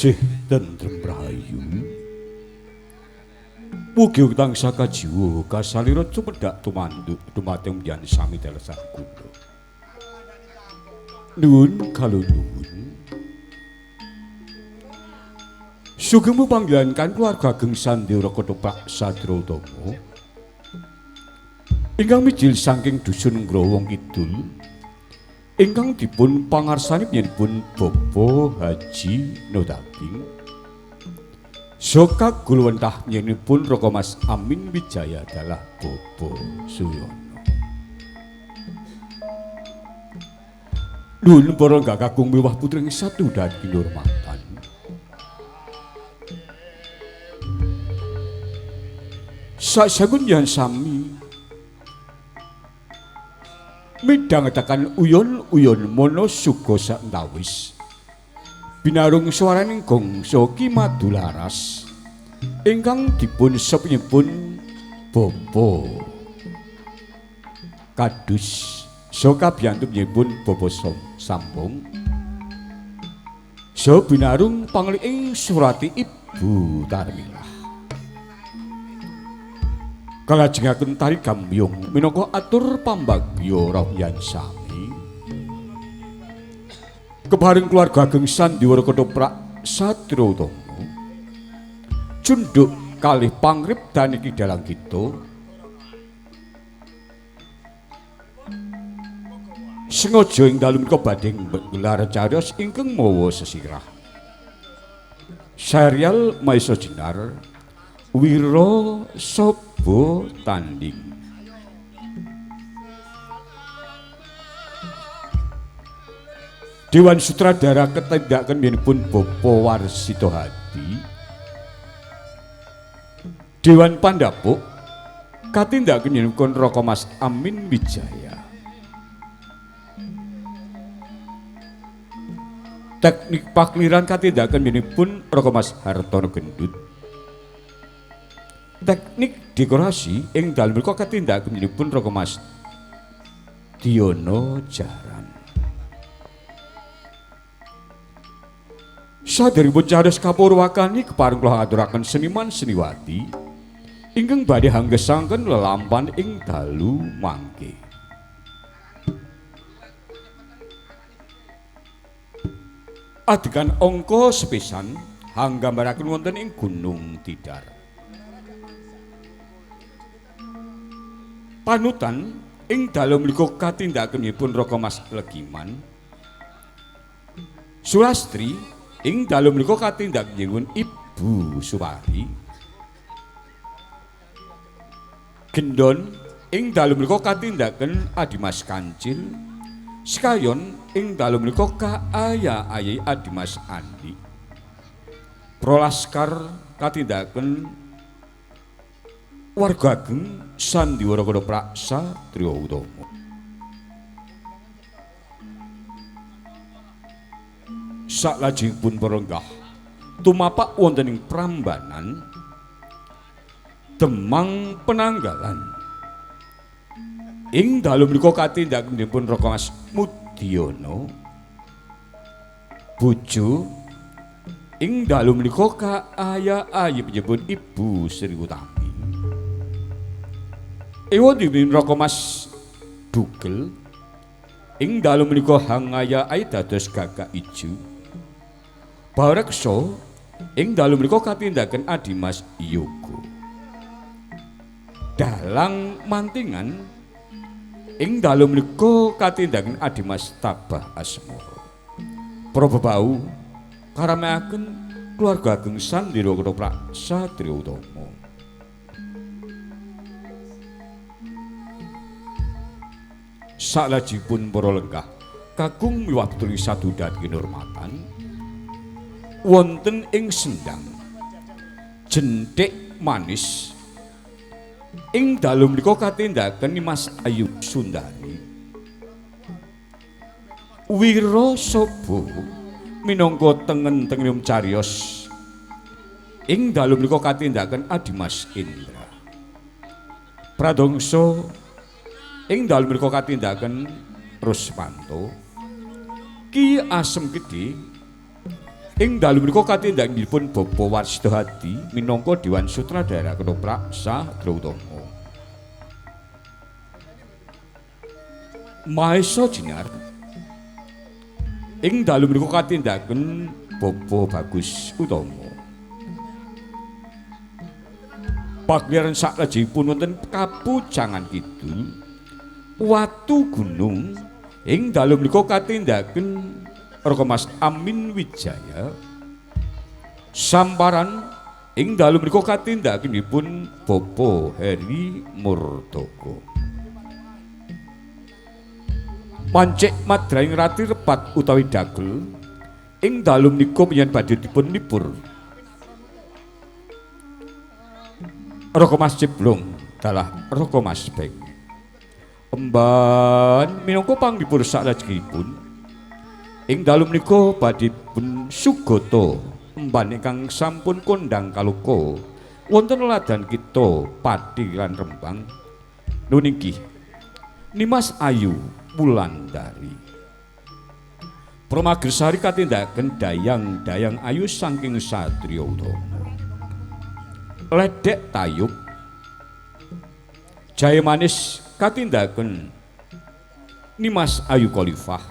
Bersih tentrem rahayu. Mugi tansah kajiwa kasalira cumedhak tumanduk dumateng yen sami telesan kula. Nuwun kalunuwun. Sugeng panggilan kan keluarga ageng Sandiwara Ketoprak Satria Utama. Ingkang mijil saking dusun Ngrowong Kidul. Ingkang dipun pangarsani panjenenganipun Bapak Haji Nodabing. Soka gulwentah panjenenganipun Raka Mas Amin Wijaya dalah Bapak Suyono. Nuwun para kakung miwah putri ing satu dan kinurmatan. Sasagun yen sami midhangetaken uyon-uyon mono suga santawis binarung swaraning gongso Ki Madularas ingkang dipun sepinipun Bapa Kadus soka biyantunipun Bapa Sambung so binarung pangliing surati Ibu Tarmilah kalajengaken tari gambyong minangka atur pambagya rawuhan sami keparing keluarga ageng Sandiwara Ketoprak Satria Utama cunduk kalih pangripdan iki dalang kita sengaja ing dalu menika badhe nggelar cariyos ingkang mawa sesirah serial Maesa Jenar Wira Saba Tanding. Dewan Sutradara ketindakan pun Bapak Warsito Hadi. Dewan Pandapuk katindakan pun Raka Mas Amin Wijaya. Teknik pakliran katindakan pun Raka Mas Hartono Gendut. Teknik dekorasi ing dalem mriku katindakaken Raka Mas Diono Jaran. Saderengipun cariyos kapurwakani kepareng kula ngaturaken seniman seniwati ingkang badhe hanggesangken lelampan ing dalu mangke. Adegan angka sepisan hanggambaraken wonten ing Gunung Tidar. Panutan ing dalu menika katindakakenipun Raka Mas Legiman. Sulastri ing dalu menika katindakakenipun Ibu Suwari. Gendon ing dalu menika katindakaken Adimas Kancil. Sekayon ing dalu menika kaaya-ayi Adimas Andi. Prolaskar katindakaken warga ageng Sandiwara Ketoprak Satria Utama. Saklajengipun para lenggah tumapak wonten ing Prambanan Demang Penanggalan. Ing dalu menika katindakakenipun Raka Mas Mudiono. Bojo ing dalu menika kaaya-ayi panjenengan Ibu Sri Utami. Ewa dipimpin Raka Mas Dugel ing dalu menika hangaya-ayi dados gagak ijo. Bareksa ing dalu menika katindakan Adimas Yoga. Dalang Mantingan ing dalu menika katindakan Adimas Tabah Asmara. Para bebau karameaken keluarga ageng Sandiwara Ketoprak Satria Utama. Saklajengipun para lenggah kakung miwah putri sadudat kinurmatan wonten ing sendang jenthik manis ing dalu menika katindaken Mas Ayu Sundari. Wira Saba minangka tengen-tengenipun cariyos ing dalu menika katindaken Adimas Indra. Pradongsa ing dalu menika katindaken Rusmanto. Ki Asem Gedhe Ing dalu menika katindakipun Bapak Warsita Hadi minangka Dewan Sutradara Ketoprak Satria Utama. Maesa Jinar ing dalu menika katindaken Bapak Bagus Utama. Pagelaran saklajengipun wonten Kapucangan Kidul Watu Gunung ing dalu menika katindaken Raka Mas Amin Wijaya. Samparan ing dalu menika katindakenipun Bapak Heri Murdoko. Pancik Madraing Rati Repat utawi Dagel ing dalu menika yen badhe dipun lipur Raka Mas Ciblung dalah Raka Mas Beng. Emban minangka panglipur saklajengipun ing dalu menika badhe dipun sugata emban ingkang sampun kondhang kaloka wonten ladan kita Pati lan Rembang nun inggih Nimas Ayu Wulandari. Promagersari katindakaken dayang-dayang ayu saking satriya utama. Ledek Tayub Jaya Manis katindakaken Nimas Ayu Khalifah.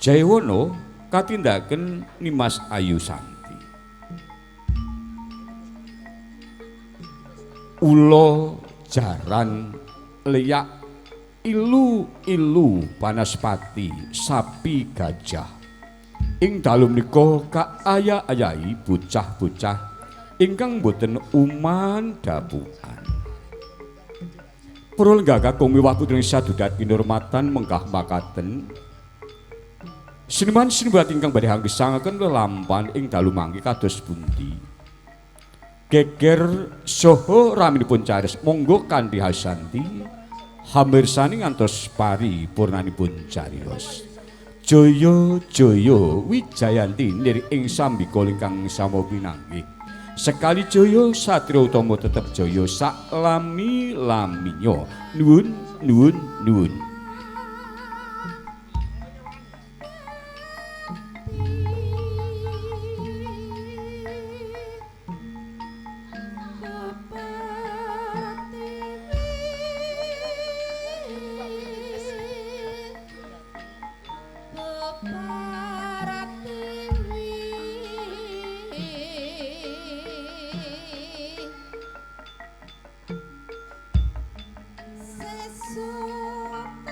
Jayawana katindakaken Nimas Ayu Santi. Ula jaran leyak ilu-ilu banaspati sapi gajah ing dalu menika kaaya-ayahi bocah-bocah ingkang boten uman dapukan. Para lenggah kakung miwah putri sadudat kinurmatan menggah makaten seniman seniwati ingkang badhe hanggesangaken lelampahan ing dalu mangke kados pundi. Geger saha raminipun caris monggo kanthi hasanti hamirsani ngantos paripurnanipun cariyos. Jaya jaya wijayanti nir ing sambika ingkang sama pinanggih. Sekali jaya satria utama tetep jaya saklami laminyo. Nuwun nuwun nuwun. Sesuk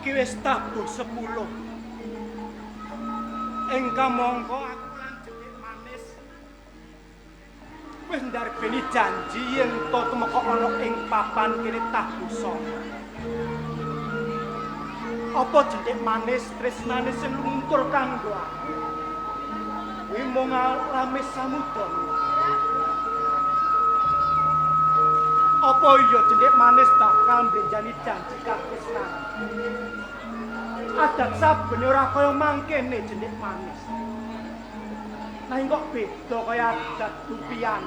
Iki wis tabuh 10. Ing kamangka aku lan Jentik Manis wis ndarbeni janji yen to tumeka ana ing papan kene tabuh 9. Apa Jentik Manis tresnane sing lumuntur kanggo aku? Kuwi mung alame samudra. Apa iya Jentik Manis bakal mblenjani janji katresnan? Adat sabene ora kaya mangkene Jentik Manis. Nanging kok beda kaya adat tupian.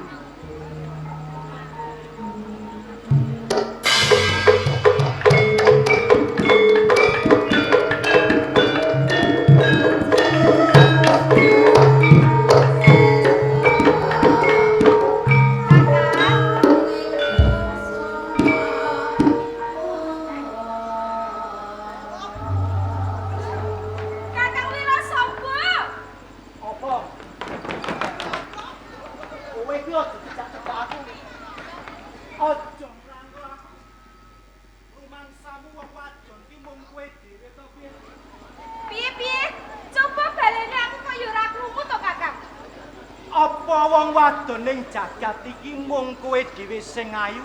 Ning jagat iki mung kowe dhewe sing ayu.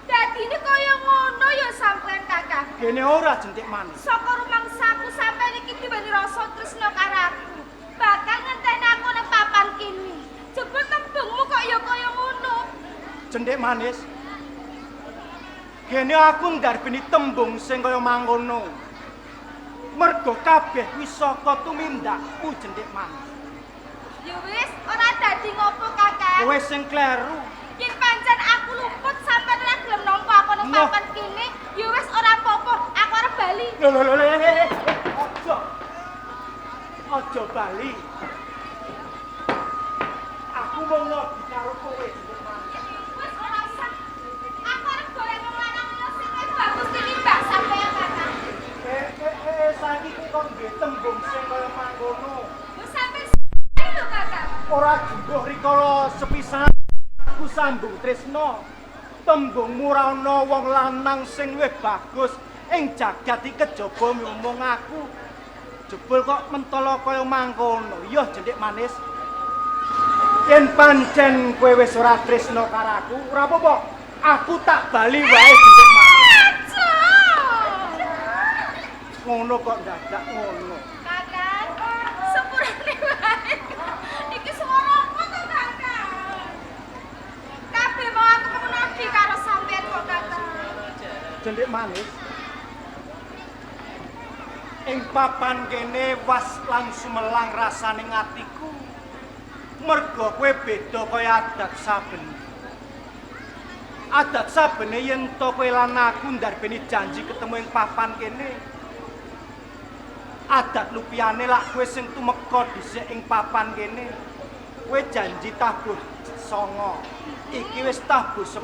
Dadine kaya ngono ya sampean Kakang. Gene ora Jentik Manis. Saka rumangsaku sampean iki diweni rasa tresna karo aku. Bakal ngenteni aku nang papan kene. Jebul tembungmu kok ya kaya ngono. Jentik Manis. Gene aku ndarbeni tembung sing kaya mangkono. Mergo kabeh wis saka tumindakku Jentik Manis. Ya wis, ora dadi ngopo Kakang. Kowe sing kleru. Yen pancen aku luput sampean ora gelem nampa aku nang papan kene, ya wis ora apa-apa, aku arep bali. Lho lho lho, aja. Aja bali. Aku mau ngopi karo kowe. Wis ora usah. Aku arep golek wong lanang liya sing luwih bagus tinimbang sampean Kakang. Saiki kowe kok nggih tembung sing kaya mangkono. Wis sampean ora jumbuh rikala sepisan aku sambung tresna. Tembungmu ora ana wong lanang sing luwih bagus ing jagat iki kejaba mung aku. Jebul kok mentala kaya mangkono. Yo Jentik Manis. Yen pancen kowe wis ora tresna karo aku, ora apa-apa. Aku tak bali wae Jentik Manis. Ngono kok dadak ngono. Kakang, sepurane wae. Iki swara apa to, Kakang? Kabeh mau aku menawi karo sampean kok, Kakang. Jentik Manis. Ing papan kene was lan sumelang rasane atiku. Mergo kowe beda kaya adat saben. Adat sabene yen to kowe lan aku ndarbeni janji ketemu ing papan kene. Adat lupiane lak kowe sing tumeka dhisik ing papan kene. Kowe janji tabuh 9. Iki wis tabuh 10.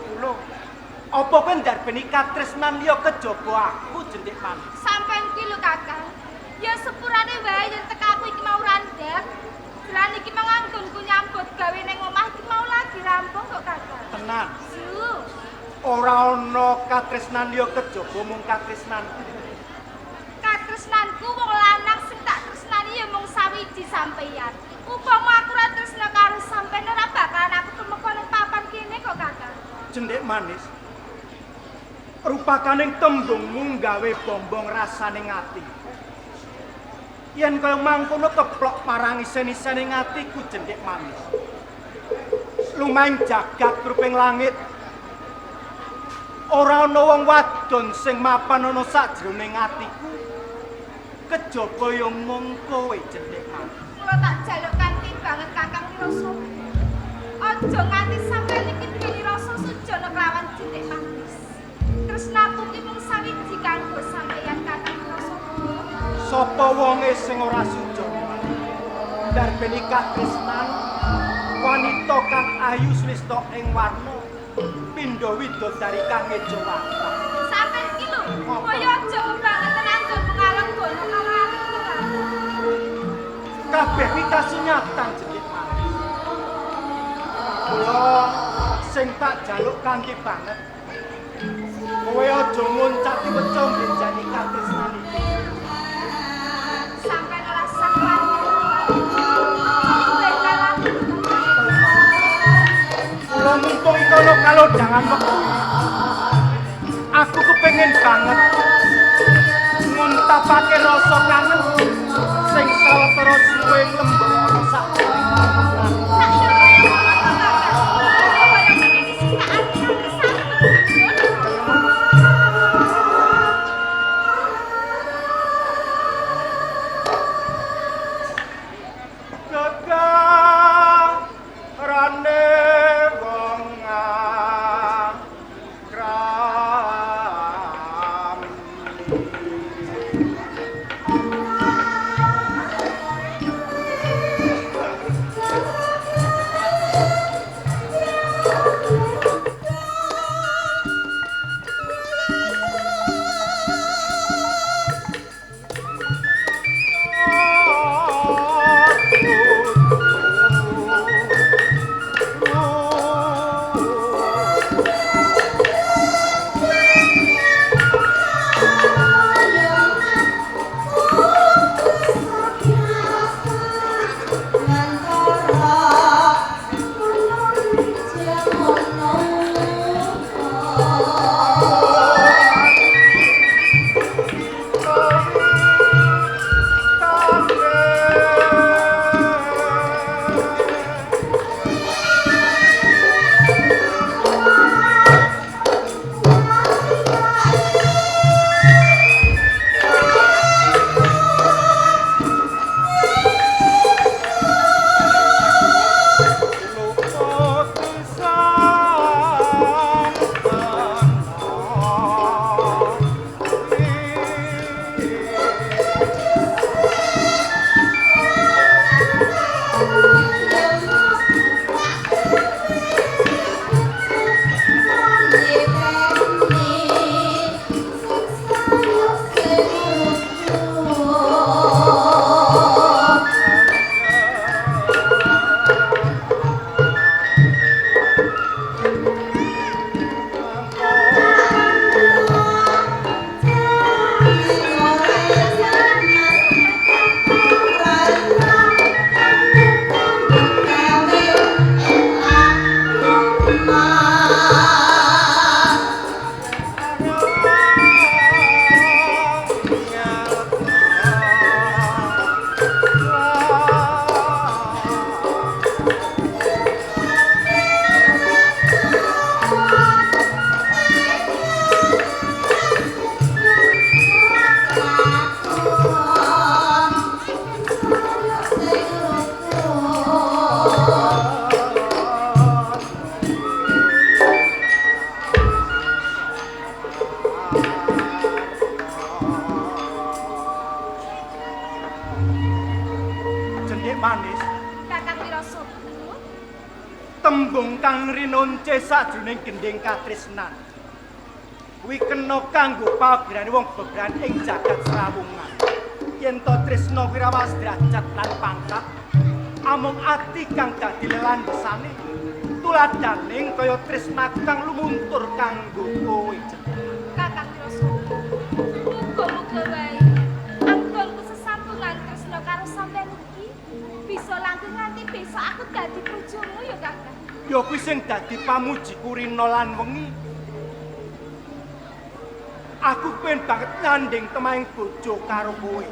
Apa kowe ndarbeni katresnan liya kejaba aku Jentik Manis? Sampeyan kuwi lho Kakang. Ya sepurane wae yen tekaku iki mau randhek. Lan iki mau anggonku nyambut gawe ning omah iki mau lagi rampung kok Kakang. Tenan. Su. Ora ana katresnan liya kejaba mung katresnanku. Katresnanku wong lanang sing tak tresnani ya mung sawiji sampeyan. Upama aku ora tresna karo sampeyan ora bakalan aku tumeka ning papan kene kok Kakang. Jentik Manis. Rupakaning tembungmu gawe bombong rasane ati. Yen kaya mangkono keplok marang isen-isene atiku Jentik Manis. Lumaing jagat ruping langit. Ora ana wong wadon sing mapan ana sajroning atiku. Kejaba ya mung kowe Jentik Manis. Kula tak jaluk kanthi banget Kakang Wirasaba. Aja nganti sampeyan iki duweni rasa sujana kelawan Jentik Manis. Tresnaku ki mung sawiji kanggo sampeyan Kakang Wirasaba. Sapa wonge sing ora sujana? Ndarbeni katresnan wanita kang ayu srista ing warna pindha widodari kang ngejowantah. Sampeyan ki lho, kaya aja banget anggonmu ngalenggono karo aku Kakang. Kabeh kuwi kasunyatan Jentik Manis. Kula sing tak jaluk kanthi banget. Kowe aja ngoncati weca nggenjani katresnan iki. Sampeyan ora sah kuwatir. Kula mumpung iki ana kalodhangan wektu. Aku kepengin banget nguntapake rasa kangen sing sawetara suwe nglembung ana sak Sak yo kaya ngono to, Kakang. Kaya ngene iki sing tak ati kesambet. Gegarane wong akrami. Jendik manis, Kakang Wirasubu, tembung kang rinonce sajroning gendhing katresnan. Kuwi kena kanggo pagerane wong bebran ing jagat srawungan. Yen to tresna kuwi rawas derajat lan pangkat, amung ati kang dadi lelandesane tuladaning kaya tresna kang lumuntur kanggo kowe. Kakang Wirasubu. Muga-muga wae anggonku sesambungan tresna karo sampeyan iki bisa langgeng nganti besok aku dadi bojomu ya, Kakang. Ya kuwi sing dadi pamujiku rina lan wengi. Aku pengen banget nyanding temahing bojo karo kowe.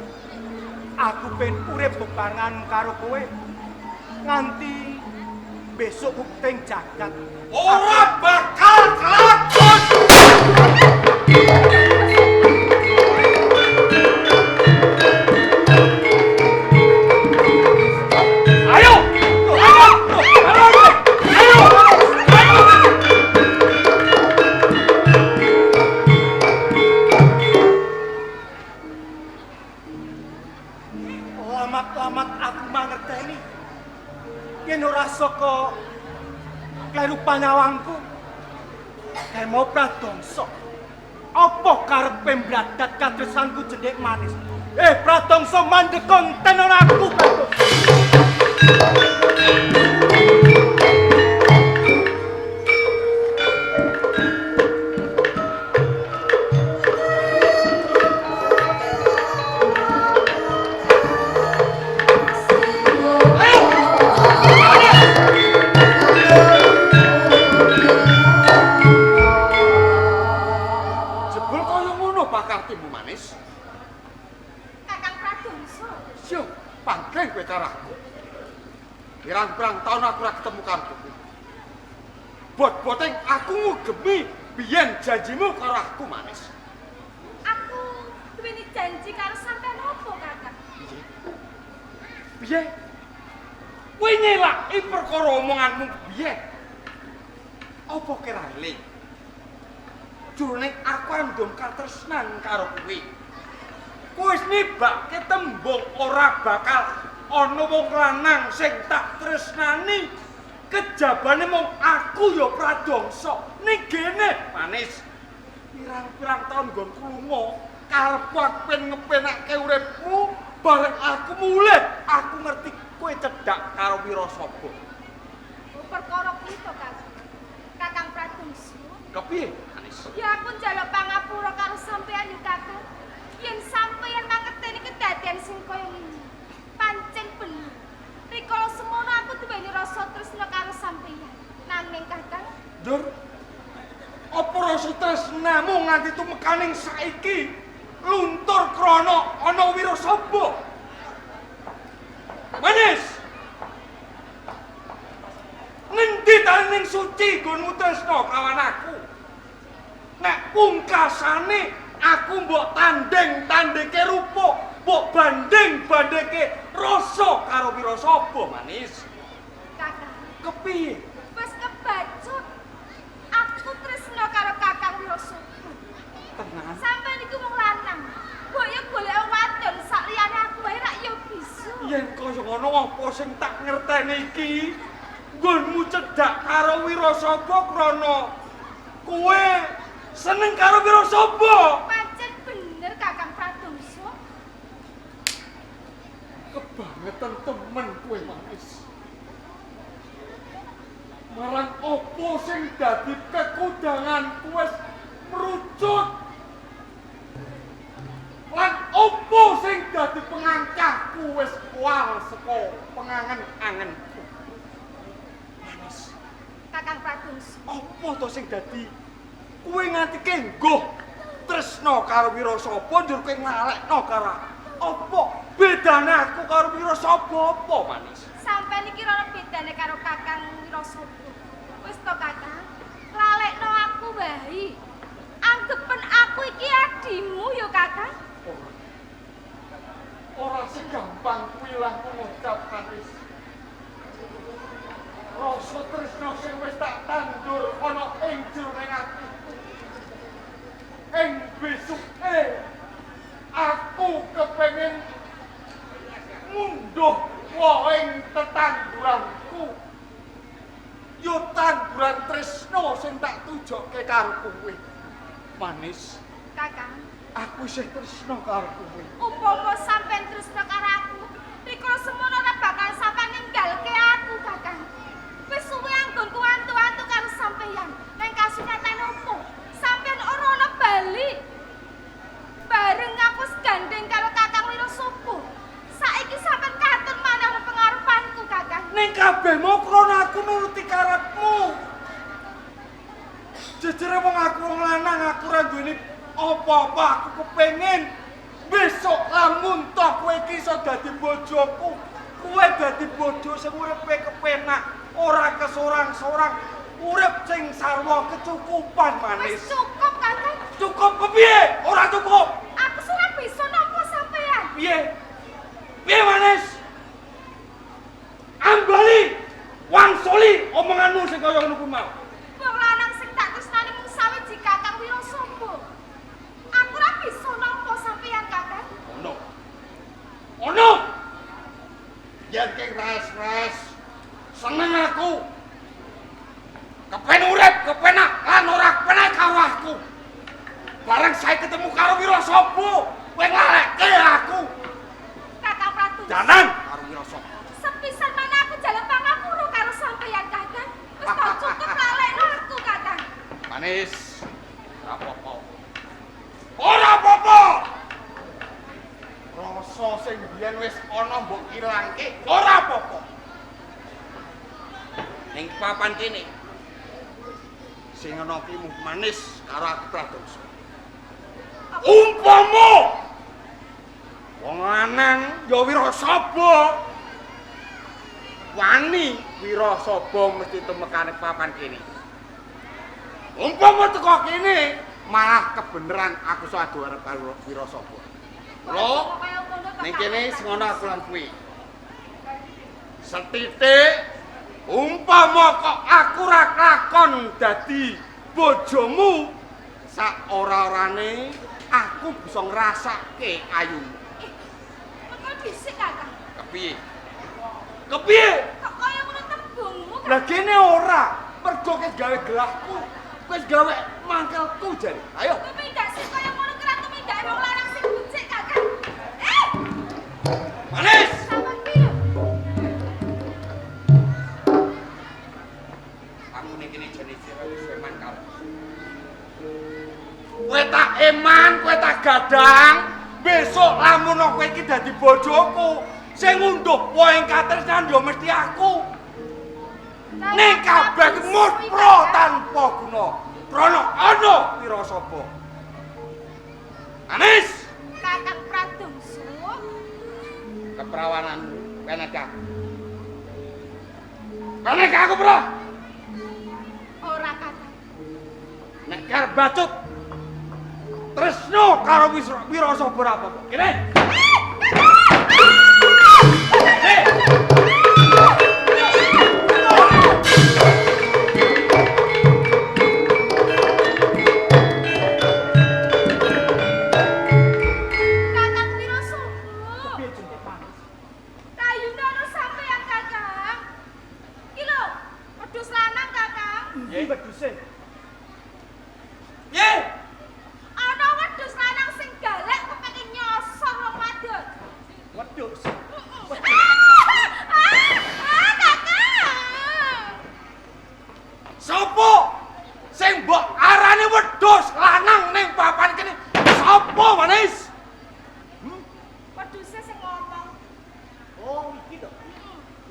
Aku pengen urip bebarengan karo kowe nganti besok bukting jagat. Ora bakal kelakon. Ayo! Ayo! Ayo! Ayo! Lamat-lamat aku mangerteni yen ora saka kleru panyawangku Demo Pradongsa. Apa karepe mbladat katresnanku Jendik Manis? Pradongsa mandek konten ora aku, Pradongsa. Bot-boting aku ngugemi biyen janjimu karo aku manis. Aku duweni janji karo sampean opo, Kakang? Piye? Piye? Kowe nyelaki perkara omonganmu biyen. Apa kira eling? Jroning aku andum katresnan karo kowe. Kowe wis nibake tembung ora bakal ana wong lanang sing tak tresnani. Kejabane mung aku ya Pradangsa. Ning gene manis. Pirang-pirang taun nggonku lunga, karepku aku pengen ngepenake uripmu, bareng aku mulih, aku ngerti kowe cedhak karo Wirasaba. Oh, perkara kuwi to, Kakang. Kakang Pradangsa. Kepiye, manis? Ya aku njaluk pangapura karo sampean yo, Kakang. Yen sampeyan mangerteni kedadian sing kaya ngene, pancen bener. Rikala semono aku duweni rasa tresna karo sampeyan. Nanging Kakang, Ndur, apa rasa tresnamu nganti tumekaning saiki luntur krana ana Wirasaba? Manis. Ngendi talining suci nggonmu tresna kawan aku? Nek pungkasane aku mbok tanding-tandingke rupa, mbok banding-bandingke rasa karo Wirasaba, manis. Kakang, Kepiye? wis kebacut. Aku tresna karo Kakang Wirasaba. Tenan. Sampeyan iku wong lanang. Mbok yo golek wadon sak liyane aku wae rak yo bisa. Yen kaya ngono apa sing tak ngerteni iki? Nggonmu cedhak karo Wirasaba krana kowe seneng karo Wirasaba. Pancen bener Kakang Pradangsa. Kebangetan temen kowe, manis. Marang apa sing dadi kekudanganku wis merucut. Lan apa sing dadi pengangkahku wis kual saka pengangen-angenku. Manis. Kakang Pradangsa. Apa to sing dadi kowe nganti kenggoh tresna karo Wirasaba njur kowe nglalekno karo aku? Apa bedane aku karo Wirasaba apa, manis? Sampeyan iki ora bedane karo Kakang Wirasaba. Wis to, Kakang. Lalekno aku wae. Anggepen aku iki adimu ya, Kakang. Ora. Ora segampang kuwi lah ngucap, manis. Rasa tresna sing wis tak tandur ana ing jroning atiku. Ing besuke aku kepengin ngunduh wohing tetanduranku. Yo tanduran tresna sing tak tujokke karo kowe. Manis, Kakang, aku isih tresna karo kowe. Upama sampeyan tresna karo aku, rikala semono ora bakal sampeyan ninggalke aku, Kakang. Wis suwe anggonku antu-antu karo sampeyan. Nang kasunyatane opo? Sampeyan ora ana bali. Bareng aku gandeng karo Kakang Wirasaba. Saiki sampeyan katun maneh ana pengarepanku, Kakang. Ning kabeh mau krana aku nuruti karepmu. Jejere wong aku wong lanang, aku ora duweni apa-apa, aku kepengin besok lamun toh kowe iki iso dadi bojoku, kowe dadi bojo sing uripe kepenak, ora kesorang-sorang, urip sing sarwa kecukupan, manis. Wis cukup, Kakang. Cukup kepiye? Ora cukup. Aku ora bisa nampa sampeyan. Piye? Piye, manis? Ambali, wangsuli omonganmu sing kaya ngono kuwi mau. Wong lanang sing tak tresnani mung sawiji Kakang Wirasaba. Aku ora bisa nampa sampeyan, Kakang. Ono. Ono. Yen keng res-res seneng aku. Kepen urip, kepenak lan ora kepenak karo aku. Bareng saya ketemu karo Wirasaba, kowe nglalekke aku. Kakang Pradangsa. Janan karo Wirasaba. Sepisan mana aku jalan pangapura karo sampeyan, Kakang. Wis tau cukup lalekno aku, Kakang. Manis. Ora apa-apa. Ora apa-apa. Rasa sing biyen wis ana mbok ilangke, ora apa-apa. Ning papan kene sing ana ki mung manis karo aku Pradangsa. Umpama wong lanang ya Wirasaba. Wani Wirasaba mesti tumekane papan kene. Umpama teko kene malah kebeneran aku iso adu arep karo Wirasaba. Lho, ning kene sing ana aku lan kuwi. Setitik umpama kok aku ora kelakon dadi bojomu, sak ora-orane aku bisa ngrasake ayumu. Mengko dhisik, Kakang. Kepiye? Kepiye? Kok kaya ngono tembungmu? Lah kene ora, mergo wis gawe gelahku, wis gawe mangkelku jare. Ayo. Tumindak sing kaya ngono kira tumindake wong lanang sing becik, Kakang. Eh! Manis. Sampeyan piye? Aku ning kene jane wis eman karo. Kowe tak eman, kowe tak gadang. Besok lamun kowe iki dadi bojoku, sing ngunduh wohing katresnan ya mesti aku. Ning kabeh muspro tanpa guna. Krana ana Wirasaba. Manis. Kakang Pradungsu. Keprawananmu penek aku. Penek aku, Bro. Ora, Kakang. Nek karep bacut tresno karo Wirasaba ora apa-apa. Kene. Kakang Wirasaba. Kepiye jentik manis? Rayune ana sampeyan, Kakang. Iki lho, wedhus lanang, Kakang. Endi wedhuse? Piye? Ana wedhus lanang sing galak kepengin nyosor wong wadon. Wedhus. Ah, Kakang. Sopo sing mbok arani wedhus lanang ning papan kene? Sopo, Manis? Wedhuse sing ngomong. Oh, iki to.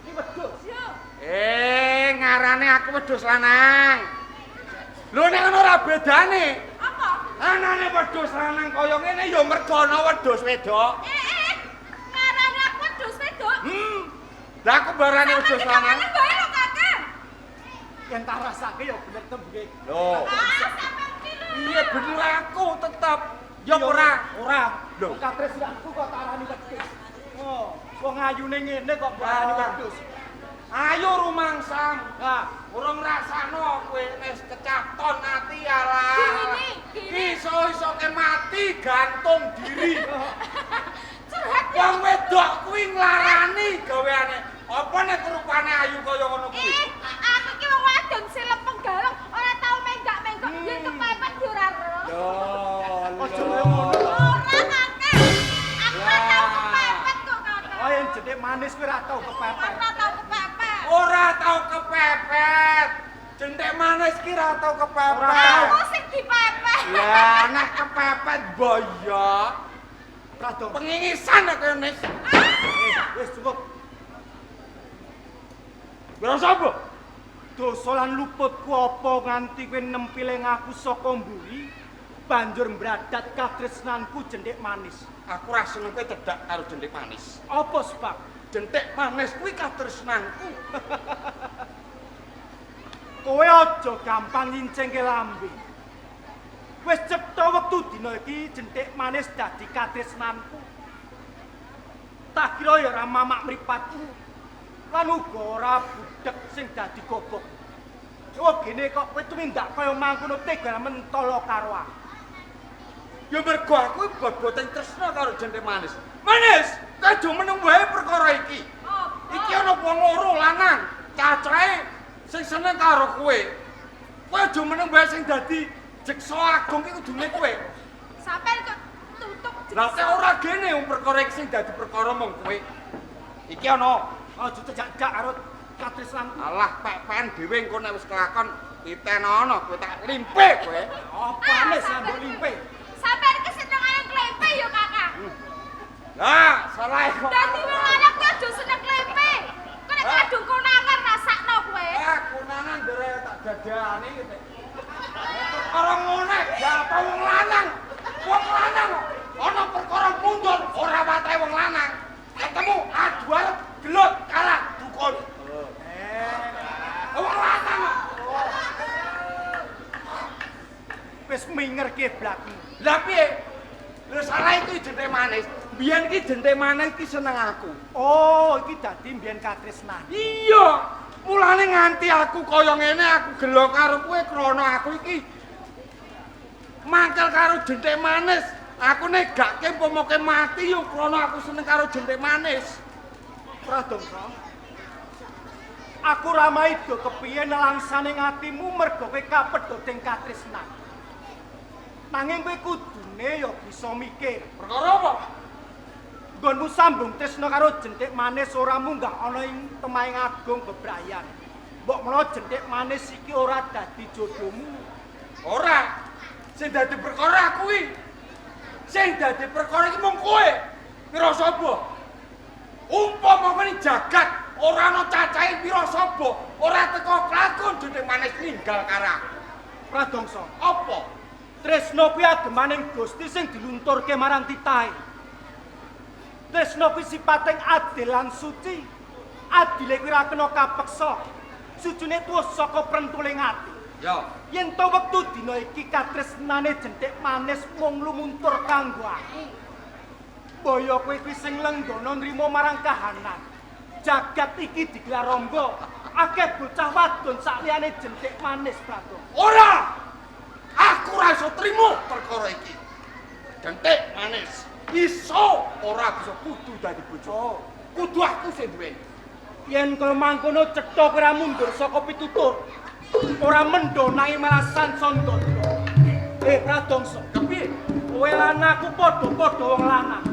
Iki wedhus. Yo. Ngarane aku wedhus lanang. Lho nek ngono ora bedane. Apa? Anane wedhus lanang kaya ngene ya mergo ana wedhus wedok. Ngarani aku wedhus wedok. Lah aku barane wedhus lanang. Sampeyan bae lho, Kakang. Yen tak rasake ya bener tembunge. Lho. Ah, sampeyan ki lho. Iya bener aku tetep. Ya ora. Ora. Lho. Wong katresnanku kok tak arani wedhus. Oh, wong ayune ngene kok mbok arani wedhus. Ayo rumangsam. Nah, Urung ngrasakno kowe wis kecaton ati alah. Gini, gini. Iso-isoke mati gantung diri. Curhat ya. Wong wedok kuwi nglarani gaweane. Apa nek rupane ayu kaya ngono kuwi? Aku iki wong wadon sing galeng, ora tau menggak-menggok, yen kepepet yo ora ero. Lho, aja kaya ngono. Ora, Kakang. Aku ora tau kepepet kok, Kakang. Oh, yen jentik manis kuwi ora tau kepepet. Aku ora tau kepepet. Ora tau kepepet. Jentik manis ki ora tau kepepet. Ora tau. Aku sing dipepet. Lah nek kepepet boyo. Pradong. Pengingisan nek kaya nis. Wis cukup. Wirasaba. Dosa lan luputku apa nganti kowe nempile aku saka mburi banjur mbradat katresnanku jentik manis. Aku ora seneng kowe cedhak karo jentik manis. Apa sebab? Jentik manis kuwi katresnanku. Kowe aja gampang nyincingke lambe. Wis cetha wektu dina iki jentik manis dadi katresnanku. Tak kira ya ora mamak mripatku. Lan uga ora budhek sing dadi gobok. Wah gene kok kowe tumindak kaya mangkono tega mentolo karo aku. Ya mergo aku bot-boten tresna karo jentik manis. Manis, kowe aja meneng wae perkara iki. Apa? Iki ana wong loro lanang, cacahe sing seneng karo kowe. Kowe aja meneng wae sing dadi jeksa agung iki kudune kowe. Sampeyan kok tutup Lah nek ora gene wong perkara iki sing dadi perkara mung kowe. Iki ana Aja cejak karo katresnanku. alah pek-peken dhewe engko nek wis kelakon titenono kowe tak limpe kowe. Apa manis nganggo limpe? Sampeyan iki senengane klempe ya, Kakang. Lah, salah kok. Dadi wong lanang kuwi aja seneng klempe. Kok nek kadung konangan rasakno kowe. Ah, konangan ndere tak dadane iki. Perkara ngene, apa wong lanang? Wong lanang ana perkara mundur ora watahe wong lanang. Ketemu adu arep gelut kalah dukun. Wong lanang kok. Wis minger kiblatmu. Lah piye? Lho salah iki jentik manis. Biyen iki jentik manis iki seneng aku. Oh, iki dadi mbiyen katresnan. Iya. Mulane nganti aku kaya ngene aku gelo karo kowe krana aku iki mangkel karo jentik manis. Aku nek gak umpamake mati yo krana aku seneng karo jentik manis. Pradongsa. Aku ora maido kepiye nelangsane atimu mergo kowe kapedhot ing katresnan. Nanging kowe kudune ya bisa mikir. Perkara apa? Nggonmu sambung tresna karo jentik manis ora munggah ana ing temahing agung bebrayan. Mbok menawa jentik manis iki ora dadi jodohmu. Ora. Sing dadi perkara aku iki. Sing dadi perkara iki mung kowe. Wirasaba. Umpama ngene jagat ora ana cacahe Wirasaba, ora teko klakon jentik manis ninggal karo aku. Pradongsa, Apa? tresna kuwi agemaning Gusti sing dilunturke marang titahe. Tresna kuwi sipating adil lan suci. Adile kuwi ora kena kapeksa. Sucune tuwus saka prentuling ati. Ya. Yen to wektu dina iki katresnane jentik manis mung lumuntur kanggo aku. Mbaya kowe kuwi sing lenggana nrimo marang kahanan. Jagat iki digelar rangga. Akeh bocah wadon sakliyane jentik manis, Pradong. Ora! Aku ora iso trimo perkara iki. Jentik manis iso ora bisa kudu dadi bojo. Kudu aku sing duweni. Yen kaya mangkono cetha kowe ora mundur saka pitutur. Ora mendho nanging malah sansandha. Pradongsa, Kepiye? kowe lan aku padha-padha wong lanang.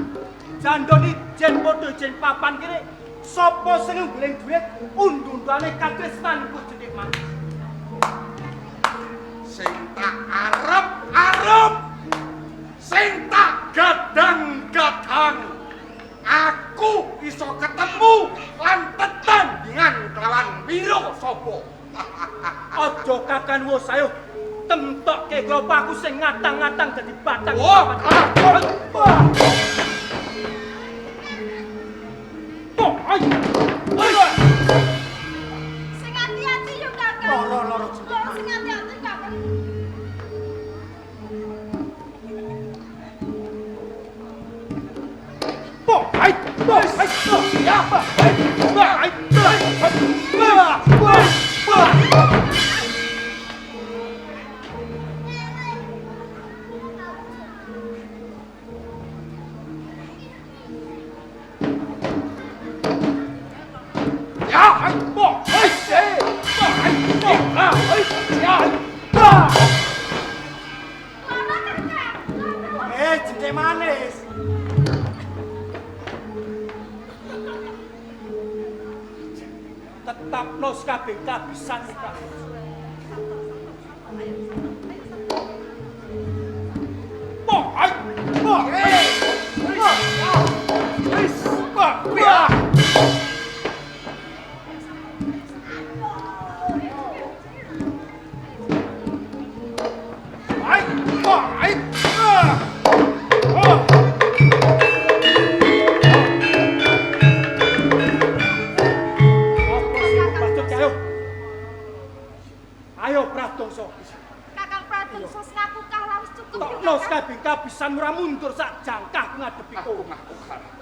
Jandon ijen padha ijen papan kene. Sapa sing ngguling duit undu-undane katresnanku jentik manis. Sing tak arep-arep, sing tak gadang-gadang, aku iso ketemu lan tetandingan kelawan Wirasaba. Aja kakan wis ayo temtokke klopo aku sing ngatang-ngatang dadi batang. Wah, Wah. Sing ati-ati yo Kakang. Loro-loro jentik Loro sing ati-ati Kakang. Loro Kakang. Loro. Jentik manis. Tetapno kabeh kabisan Kak. Ayo Pradongsa. Kakang Pradongsa sing aku kalah wis cukup yo Tokno Kakang. kabeh kabisan ora mundur sak jangkah aku ngadepi Aku kowe. ngaku kalah.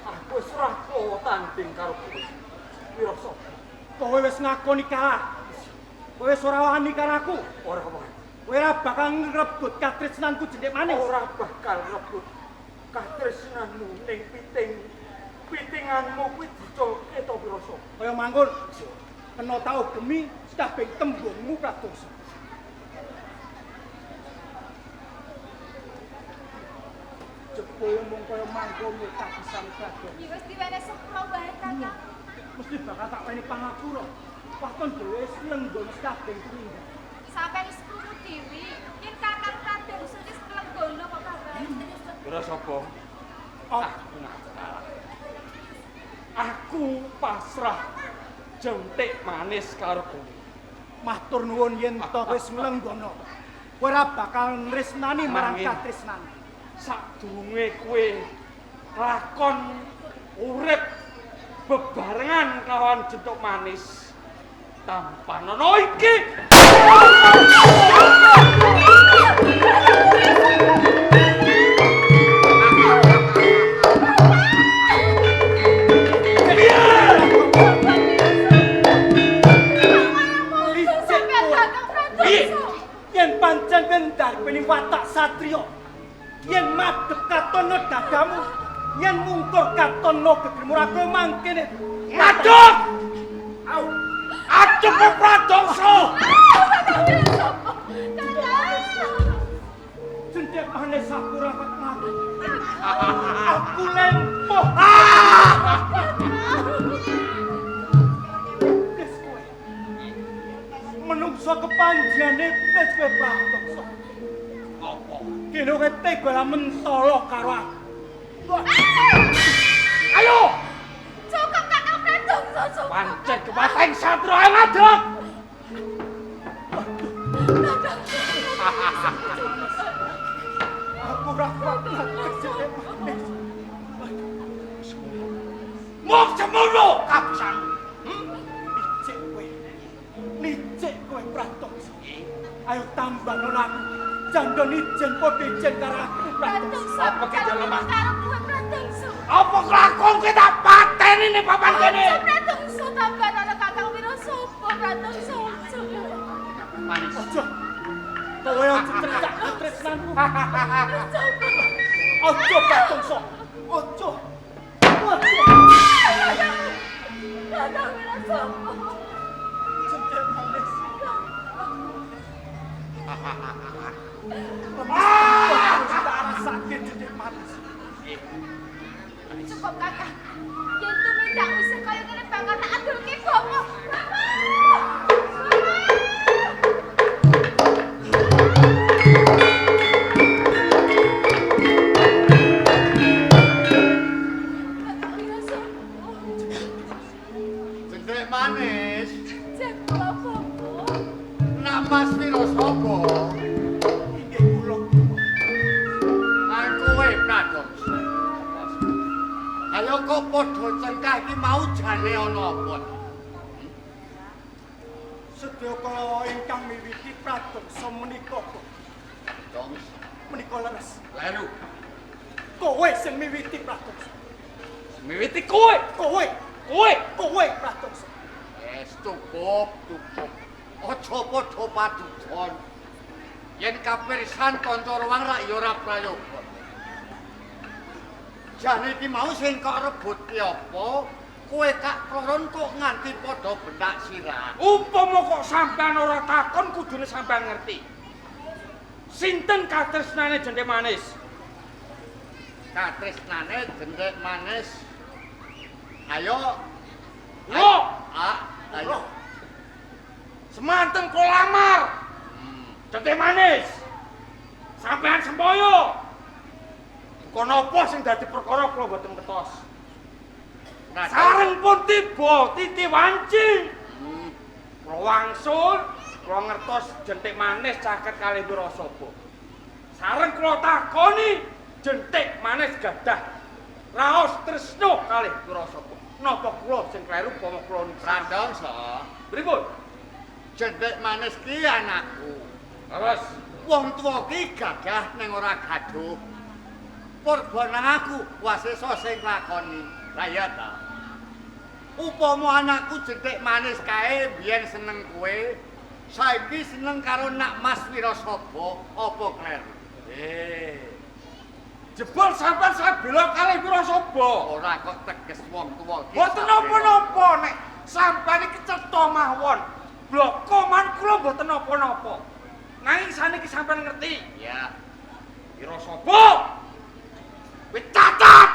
Aku wis ora kowe tanding karo kowe. Wirasaba. Kowe wis ngakoni kalah. Kowe wis ora wani karo aku. Ora wani. Kowe ora bakal ngrebut katresnanku jentik manis. Ora bakal rebut katresnanmu ning piting. Pitinganmu kuwi diculke to Wirasaba. Kaya mangkon kena tau gemi kabeh tembungmu Pradongsa. Jebul mung kaya mangkono kabisan Pradongsa. Ya wis diwene sepuro wae Kakang. Mesti bakal tak weni pangapura. Waton dhewe wis lenggono kabeh tumindak. Sampeyan wis krungu dhewe yen Kakang Pradongsa wis lenggono kok Kakang. Wirasaba, Oh, aku ngaku kalah. Aku pasrah jentik manis karo kowe. Matur nuwun yen to wis nglenggono. Kowe ora bakal nresnani marang Nanging- katresnan. Sadurunge kowe lakon urip bebarengan kawan jentuk manis, Tampanono iki. Yen pancen ndarpeni watak satriya, yen madhep katono dadamu, yen mungkur katono gegermu raga mangkene madhep. Au. Adep Pradongsa. Cendhek manis aku ora mati. Aku lempoh. Wis kowe. Menungso kepanjane wis kowe Pradongsa. Apa? Kene kowe tega lah mentolo karo aku. Ayo. Cukup Kakang Pradongsa, cukup. Pancen kepateng satria ayo ngadeg. Aku ora kuat ngadeg cendhek manis. Mok semono kabisanmu. Licik kowe. Licik kowe Pradongsa. Ayo tambah aku. Jandon ijen padha ijen karo aku Pradongsa. Apa ki dalem ah? Karo kowe Pradongsa. Apa kelakon kowe tak pateni ning papan kene? Aja Pradongsa tambanono Kakang Wirasaba Pradongsa aja. Manis. Aja. Kowe aja cecak tresnanku. Aja Pradongsa. Aja. Aja. Kakang Wirasaba. Cendhek manis. Tak rasake cendhek manis. Cukup Kakang. Yen tumindak usah kaya ngene bakal tak adulke bapak. Bapak! Kakang Wirasaba. Cendhek manis. Cek kula bapak. Nak Mas Wirasaba, Inggih kula. aku kowe Pradongsa. Ayo kok padha cengkah iki mau jane ana apa? Sedaya kala ingkang miwiti Pradongsa menika Pradongsa. menika leres. Kleru. Kowe sing miwiti Pradongsa. Miwiti kowe. Kowe, Kowe. kowe Pradongsa. Wes cukup, cukup. Aja padha padudon. Yen kapirsan kanca ruang rak ya ora prayoga. Jane iki mau sing kok rebut ki apa? Kowe kak kloron kok nganti padha benak sirah. Umpama kok sampean ora takon kudune sampean ngerti. Sinten katresnane Jendhe Manis? Katresnane Jendhek Manis. Ayo. Lo, Ah, ayo. semanten kula lamar. Jendhe Manis. Sampean sempoyo. Bukan napa sing dadi perkara kula mboten ngertos. Sareng pun tiba titi wanci. Kula wangsul, kula ngertos Jentik Manis caket kalih Wirasaba. Sareng kula takoni Jentik Manis gadah raos tresna kalih Wirasaba. Napa kula sing kleru upama kula niki? Pradongsa, Pripun? Jendhek Manis ki anakku. Leres. Wong tuwa ki gagah ning ora gaduh. Purba nang aku wasesa sing lakoni. Lah iya ta. Upama anakku Jendhek Manis kae biyen seneng kowe, saiki seneng karo Nak Mas Wirasaba, apa kleru? Jebul sampean sabela kalih Wirasaba. Ora kok teges wong tuwa ki. Mboten napa-napa nek sampean iki cetha mawon. Bloko man kula mboten napa-napa. Nanging saniki sampean ngerti. Ya. Wirasaba. Kowe cacat.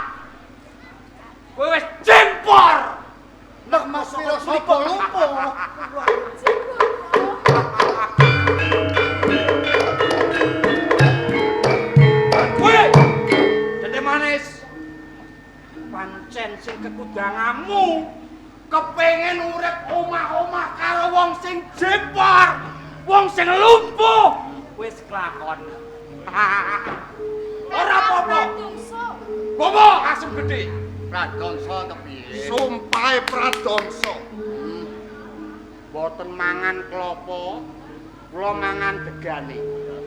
Kowe wis jempor. Nak Mas Wirasaba lumpuh. Cek bapak. Kowe Jendhe Manis. Pancen sing kekudangamu kepengin urip omah-omah karo wong sing jempor, wong sing lumpuh, wis kelakon. Ora apa-apa. Pradongsa. Bobo asem gedhe. Pradongsa kepiye? Sumpahe Pradongsa. Mboten mangan klopo, kula mangan degane.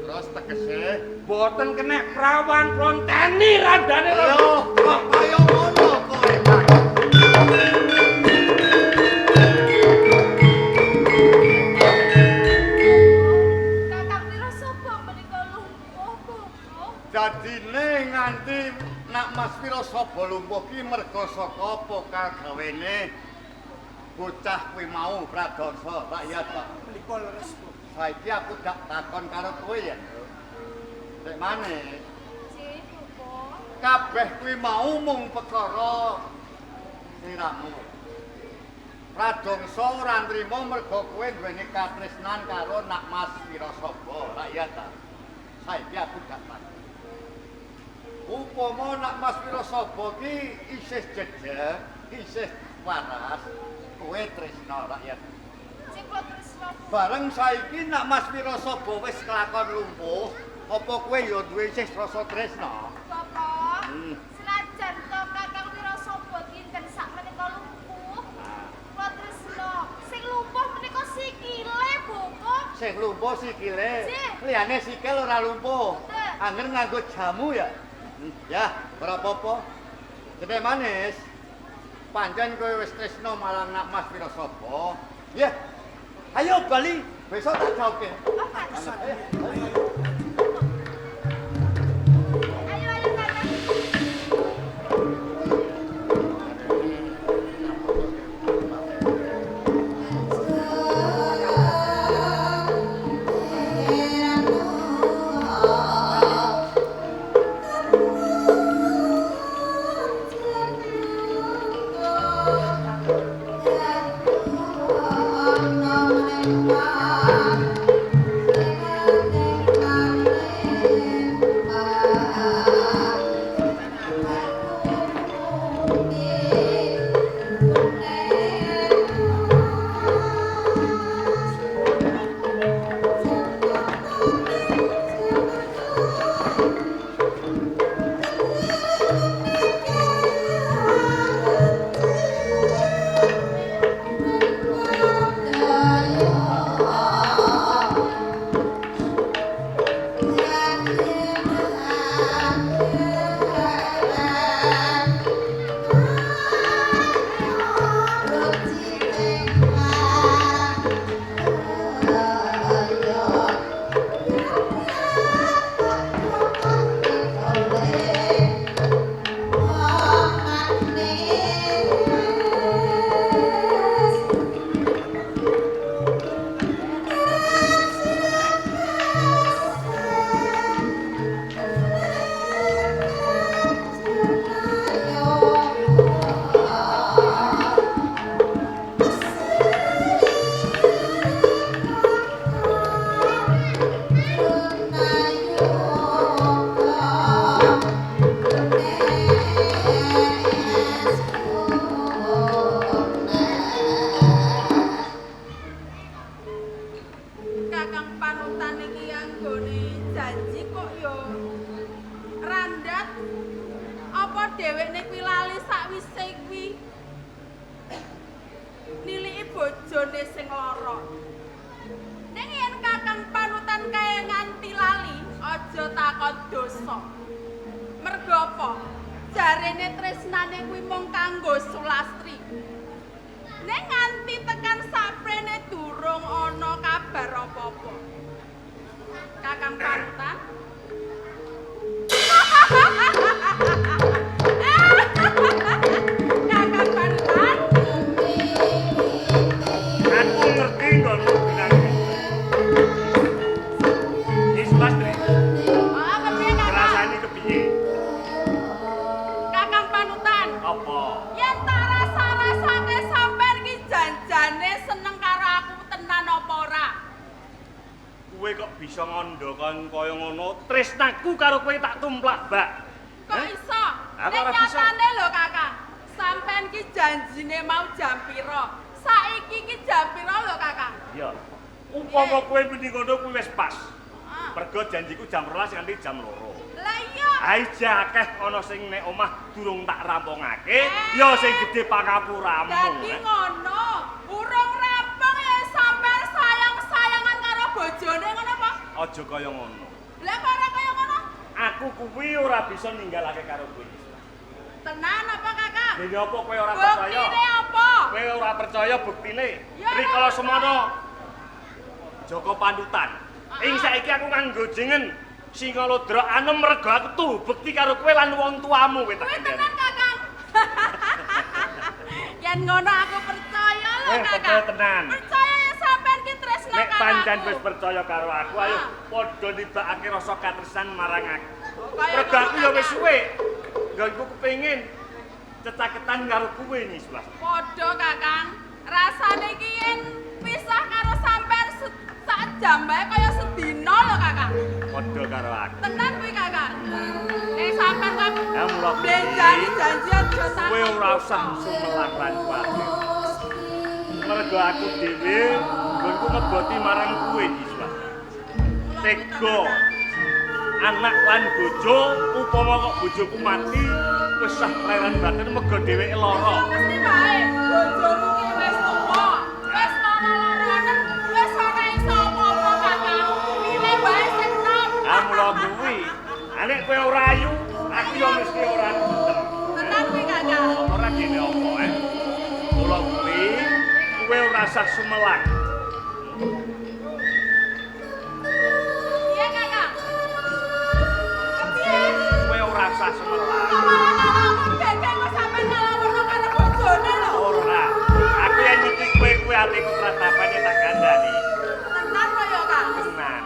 Terus tegese mboten kenek prawan kula enteni randane rondo. Kok kaya ngono kowe, Pak? Kakang Wirasaba menika lumpuh, Bapak. Dadine nganti nak Mas Wirasaba lumpuh ki merga saka apa kagawene bocah kuwi mau Pradangsa rakyat Pak. Menika leres, Bapak. Saiki aku dak takon karo kowe ya. Sik maneh. Nggih, Bapak. Kabeh kuwi mau mung perkara sliramu. Pradangsa ora nrimo merga kowe duweni katresnan karo nak Mas Wirasaba rakyat ta. Saiki aku dak takon. Upama nak Mas Wirasaba ki isih jejeg, isih waras, kowe tresna rakyat. Sing kula tresna. Bareng saiki nak Mas Wirasaba wis kelakon lumpuh, apa kowe ya duwe isih rasa tresna? Bapak, senajan to Kakang Wirasaba kinten sakmenika lumpuh, kula tresna. Sing lumpuh menika sikile, Bapak. Sing lumpuh sikile, liyane sikil ora lumpuh. Angger nganggo jamu ya. Ya, ora apa-apa. Gede manis. Pancen kowe wis tresna marang nak Mas Wirasaba. Ya. Ayo bali, besok tak jauhke. Oh, ayo ayo Kakang. Kakang panutan iki anggone janji kok yo randat. Apa dhewekne kuwi lali sakwise kuwi niliki bojone sing lara. Ning yen Kakang panutan kae nganti lali, aja takon dosa. Mergo apa? Jarene tresnane kuwi mung kanggo Sulastri. Ning nganti tekan saprene durung ana kabar apa-apa. Kakang panutan. Kakang panutan. Aku ngerti nggonmu binangi. Iki Sulastri. Oh, kepiye Kakang? Rasane kepiye? Kakang panutan. Apa? Yen tak rasa-rasake sampean ki janjane seneng karo aku tenan apa ora? Kowe kok bisa ngandha kon kaya ngono? Tresnaku karo kowe tak tumplak, Mbak. Kok iso? Aku Nek ora bisa. nyatane lho Kakang, sampean ki janjine mau jam pira? Saiki ki jam pira lho Kakang? Ya. Upama kowe muni ngono kuwi wis pas. Ah. Mergo janjiku jam 12 nganti jam 2. Lah iya. Aja akeh ana sing nek omah durung tak rampungake, ya sing gedhe pangapuramu. Dadi ngono, urung rampung ya Aja kaya ngono. Lah kok ora kaya ngono? Aku kuwi ora bisa ninggalake karo kowe. Tenan apa, Kakang? Dene apa kowe ora percaya? Buktine apa? Kowe ora percaya buktine. Ya, Rikala semono Joko Pandutan. Ing saiki aku nganggo jengen Singalodra Anom mergo aku tuh bekti karo kowe lan wong tuamu kowe tak Kowe kandhani. tenan, Kakang. Yen ngono aku percaya lho, Eh, Kakang. percaya tenan. Percaya ya sampean ki tresna Nek karo pancen aku. wis percaya karo aku, ayo Ah. padha nibakake rasa katresnan marang aku. Kaya Mergo aku ngono, ya wis Kakang. suwe. Nggonku kepengin cecaketan karo kowe Niswa. Padha, Kakang. Rasane iki yen pisah karo sampean sak jam bae kaya sedina lho, Kakang. Padha karo aku. Tenan kuwi, Kakang. Nek sampean kok Ya mula kuwi. blenjani janji aja takon. Kowe ora usah sumelang lan kuwatir. Mergo aku dhewe nggonku ngeboti marang kowe Niswa. Mula kuwi to, Tega. Kakang. Anak lan bojo upama kok bojoku mati wis sah leren batin mergo dheweke lara. Mesti bae, bojomu ki wis tuwa, wis lara-laranen, wis ora iso apa-apa, Kakang. Pilih wae sing nom. Ah mula kuwi. Nek kowe ora ayu, aku ya mesti ora gelem. Tenan kuwi, Kakang. Ora gene apa, eh. Mula kuwi kowe ora usah sumelang. Iya, Kakang. Kepiye? Kowe ora usah sumelang. Kok malah ngalamun gengeng kok sampean ngalawurno karo bojone lho. Ora. Aku yen ngerti kowe kuwi atiku tratapane tak kandhani. Tenan kok ya, Kang. Tenan.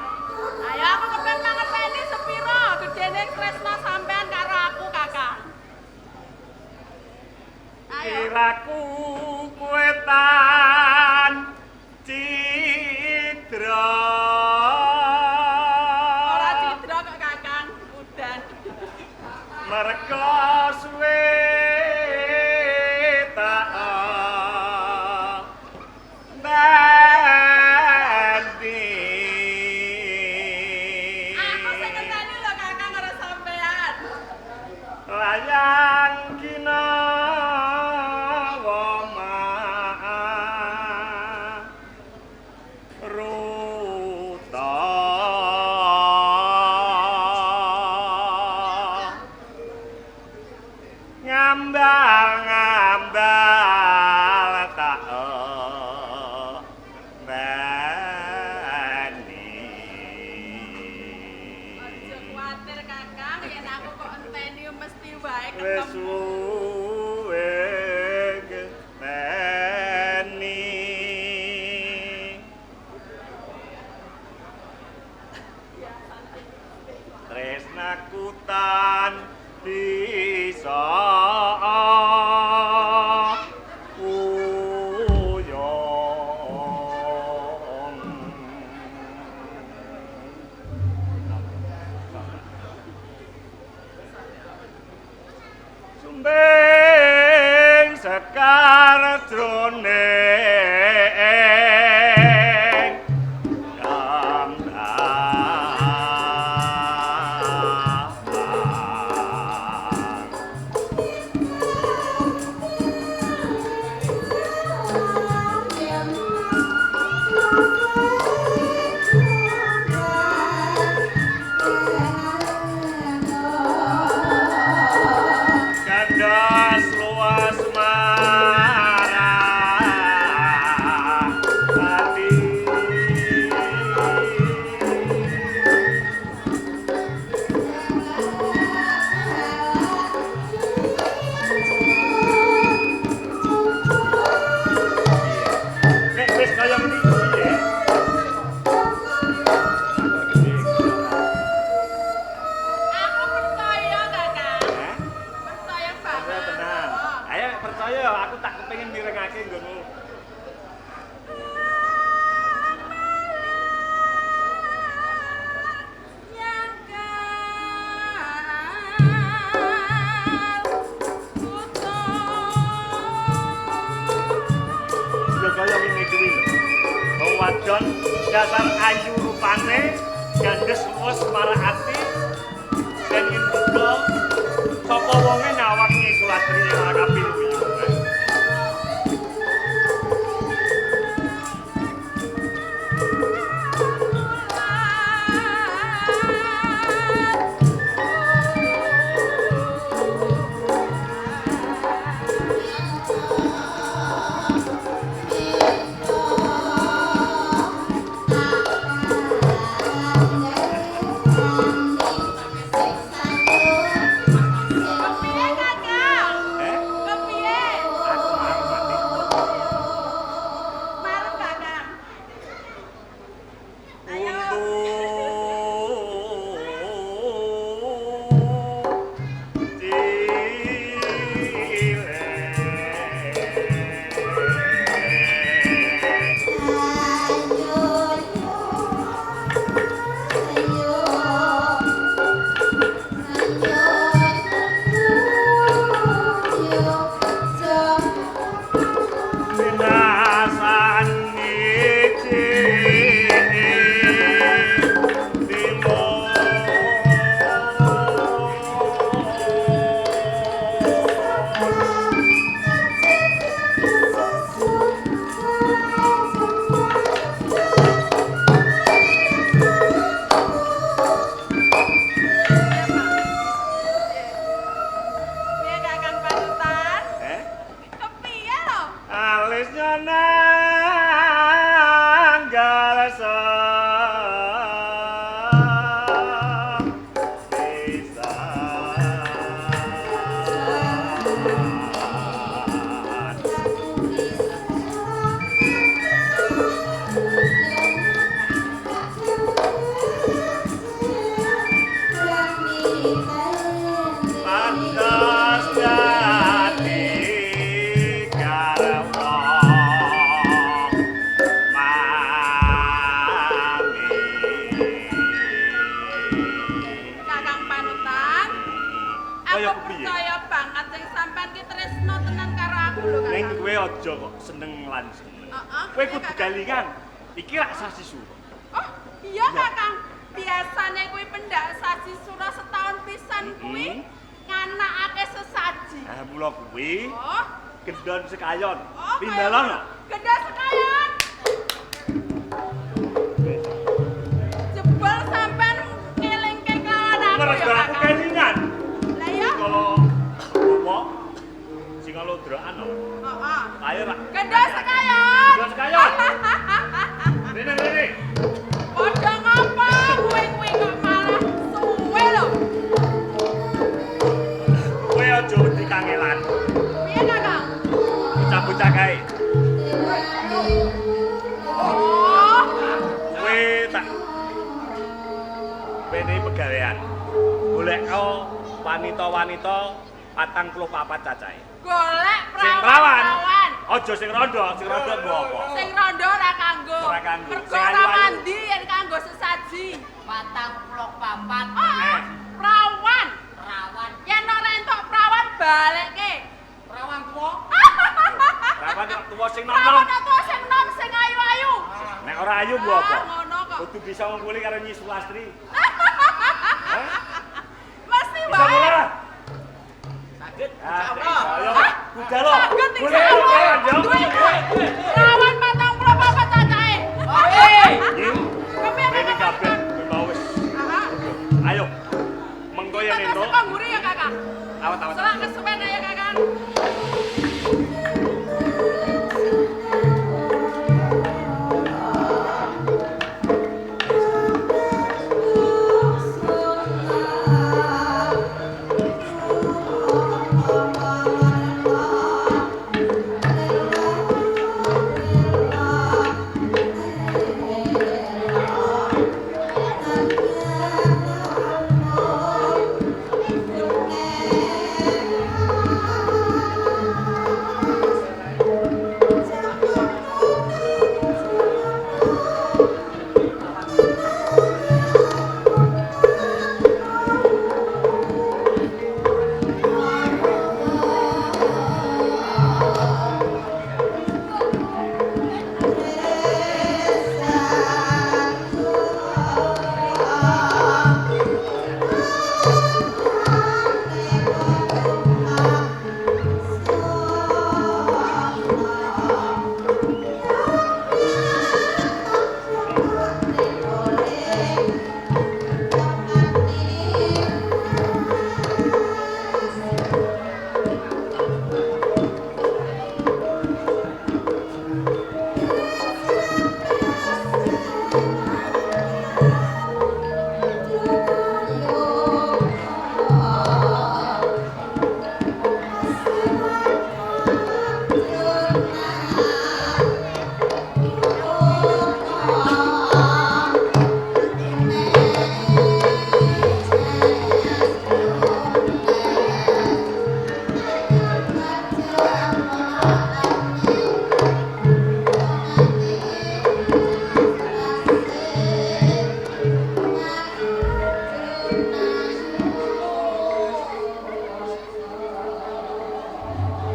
Ayo aku kepen mangerteni sepiro gedene tresna sampean karo aku, Kakang. Ayo. Kiraku kowe tan cidra. Ora cidra kok, Kakang. Udan. Mergo suwe tak bandi. Aku sing ngenteni lho, Kakang, karo sampean. Layang kinawa ruta ngambal ngambal tak bani. Aja kuwatir, Kakang, yen aku kok enteni mesti wae Wis ketemu. suwe ngenteni. Tresnaku tan bisa kuyong. Sumbing sekar jroning kambang. Kandas luas marah hati. Nek wis kaya ngene iki piye? Aku percaya, Kakang. Hah? Percaya Percaya banget. tenan. Ayo percaya aku tak kepengin mirengake nggonmu. Ya kaya ngene kuwi lho. Wong wadon dasar ayu rupane, gandes luwes marah ati dan ngendika sapa wonge nyawang Nyi Sulastri ora kapiluyu. Thank you. lan seneng. Heeh. Kowe kudu kelingan. Iki rak sasi sura. Oh, iya Kakang. Biasane kuwi pendak sasi sura setahun pisan kuwi nganakake sesaji. Ah, mula kuwi. Oh, gendon sekayon. Oh, Timbalon. Gendon sekayon. Jebol sampean ngelingke kelawan aku ya, Mergo aku Kakang. kelingan. Lah ya. Kalau apa? Sing lodrokan lho. Heeh. Ayo rak. Gendon sekayon. Gendon sekayon. Rene rene. Padha ngapa kowe kuwi kok malah suwe lho. Kowe aja wedi kangelan. Piye Kakang? Bocah-bocah kae. Oh, Kowe tak wenehi pegawean. Goleko wanita-wanita 44 cacahe. Golek Sing prawan. perawan. Aja sing rondo, sing rondo mbok apa? Sing rondo ora kanggo. Ora kanggo. Mergo Sing ora ayu-ayu. mandi yen kanggo sesaji. 44. Oh, perawan. Perawan. Yen ora entuk perawan balekke. Perawan tuwa. Perawan kok tuwa sing Perawan nom-nom. tuwa sing nom sing ayu-ayu. Nek ora ayu mbok apa? Ah, ngono kok. Kudu bisa ngungkuli karo Nyi Sulastri. Mesti Bisa wae. ora? Saged. Ah, Insyaallah. ayo budal lo. Saged Golek insyaallah. perawan, yo. Duwe duwe. Perawan 44 cacahe. Oke. Nyi, Kepiye rene Kakang? kabeh kowe mau wis. Aha. Ayo. Mengko yen Kita entuk. saka mburi ya Kakang. Awet-awet. Selak kesuwen ya Kakang.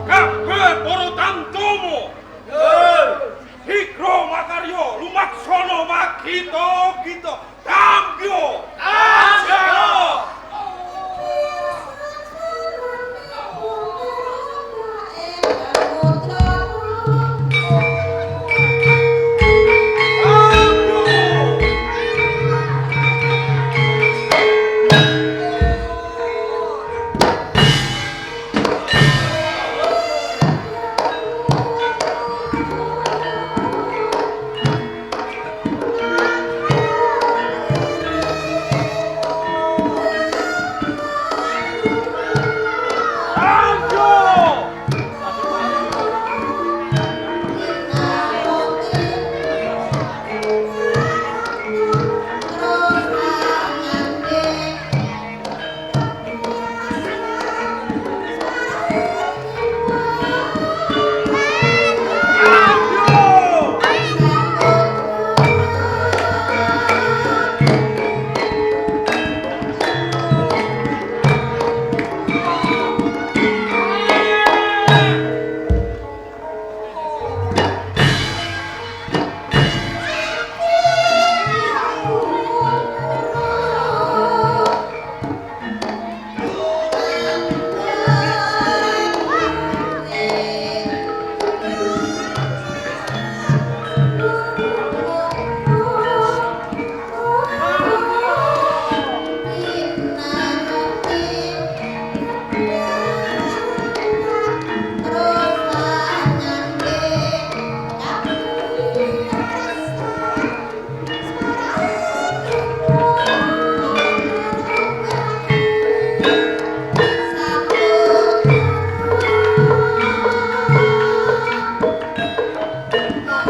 Kabeh para tamtomo. Hikro makaryo lumaksana makita kita.